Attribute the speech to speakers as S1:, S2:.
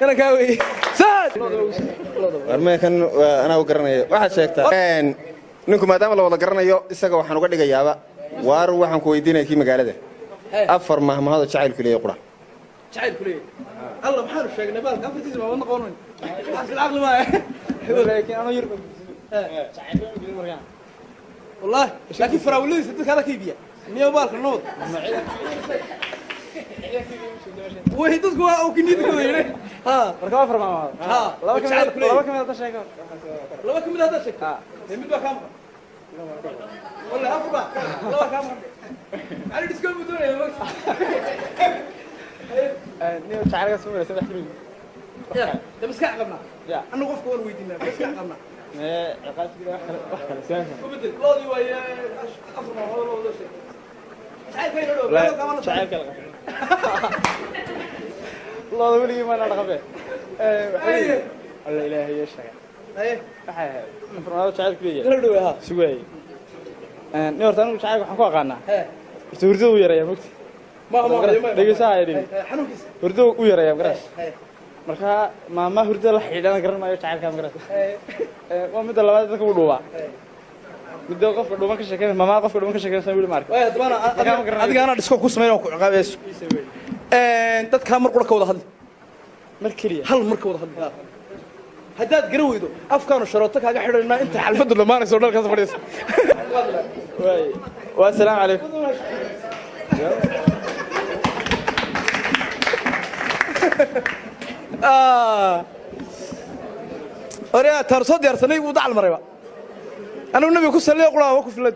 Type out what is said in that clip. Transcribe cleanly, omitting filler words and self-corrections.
S1: Inankaa wey Sahad.
S2: Armaya kan anaa u garanaya. Waxaad sheegtaa ninku maadaama la wada garanayo isaga, waxaan uga dhigayaaba waar waxaan ku weydiinaya kii magaalada afar mahmahado jacaylku leeyahay qura.
S1: Jacaylku leeyahay alla maxaanu sheegnay baalka afartiisa ma wadna qoonay xasil caqli maayo.
S3: Laakiin anoo yar.
S1: Wallahi laakiin faraawiladiisa dadka ala ka iibiya niyo baalka nood way dadku waa oo kinida ku yiri ha.
S3: Marka waa afar maalmood.
S1: Ha.
S3: Laba ka
S1: jacaylku
S3: mid,
S1: leeyahay.
S3: laba ka mid hadda sheego.
S1: Laba ka mid hadda sheegto ee mid baa kaa maqan wallahi, afar baa laba kaa maqan ani disko mu doonaya ma.
S3: Niyo jacaylka soo maray saddex kilo.
S1: Ya de maskax qabnaa.
S3: Ya.
S1: Annagu qofka waan weydiinaa maskax qabnaa.
S3: Mee ciqaabtiga wax kale, wax kale su'aasha.
S1: U bedel loodii waaye afar maalmood loo wada sheegay jacaylka inoo dhow.
S3: Jacaylka la qabtay. Looda weligii maana dhaqabe.
S1: Haye.
S3: Alla ilaahay ya sheega.
S1: Haye.
S3: Waxay ahayd afar maalmood jacaylku leeyahay.
S1: Inoo dhow ha.
S3: Sugayay. Nin horta anigu jacaylka waxaan ku aqaanaa.
S1: He.
S3: Horta hurdada u yareeyaa mugti.
S1: Ma
S3: Dhegeysaha ay dhihin.
S1: Xanuunkiisa.
S3: Hurdada u yareeyaa magaras.
S1: Haye.
S3: Marka maama hurdada la xidhiidhana garan maayo jacaylka magaras.
S1: Haye.
S3: Waa midda labaad, dadka u dhuubaa.
S1: Haye.
S3: Midda qofka dhuuban ka sheekeynaya, maama qofka dhuuban ka sheekeynaysa weli ma arkin.
S1: Waay haddaba
S3: Markaa ma garanayo.
S1: adiga anaa dhisko ku sameyn oo ku ciqaabayso dadkaa mar qura ka wada hadli.
S3: Mar keliya.
S1: Hal mar ka wada hadli. Haddaad garan weydo afkaanu sharooto kaaga xidhaynaa inta xalfaddu dhammaanayso dhalkaas fadhiisa.
S3: Waay. Waa salaamu calaykum.
S1: Oraa taar soo diyaarsanay wuu dacal marayba anigu nabiga ku salliyo qura waa ku filad.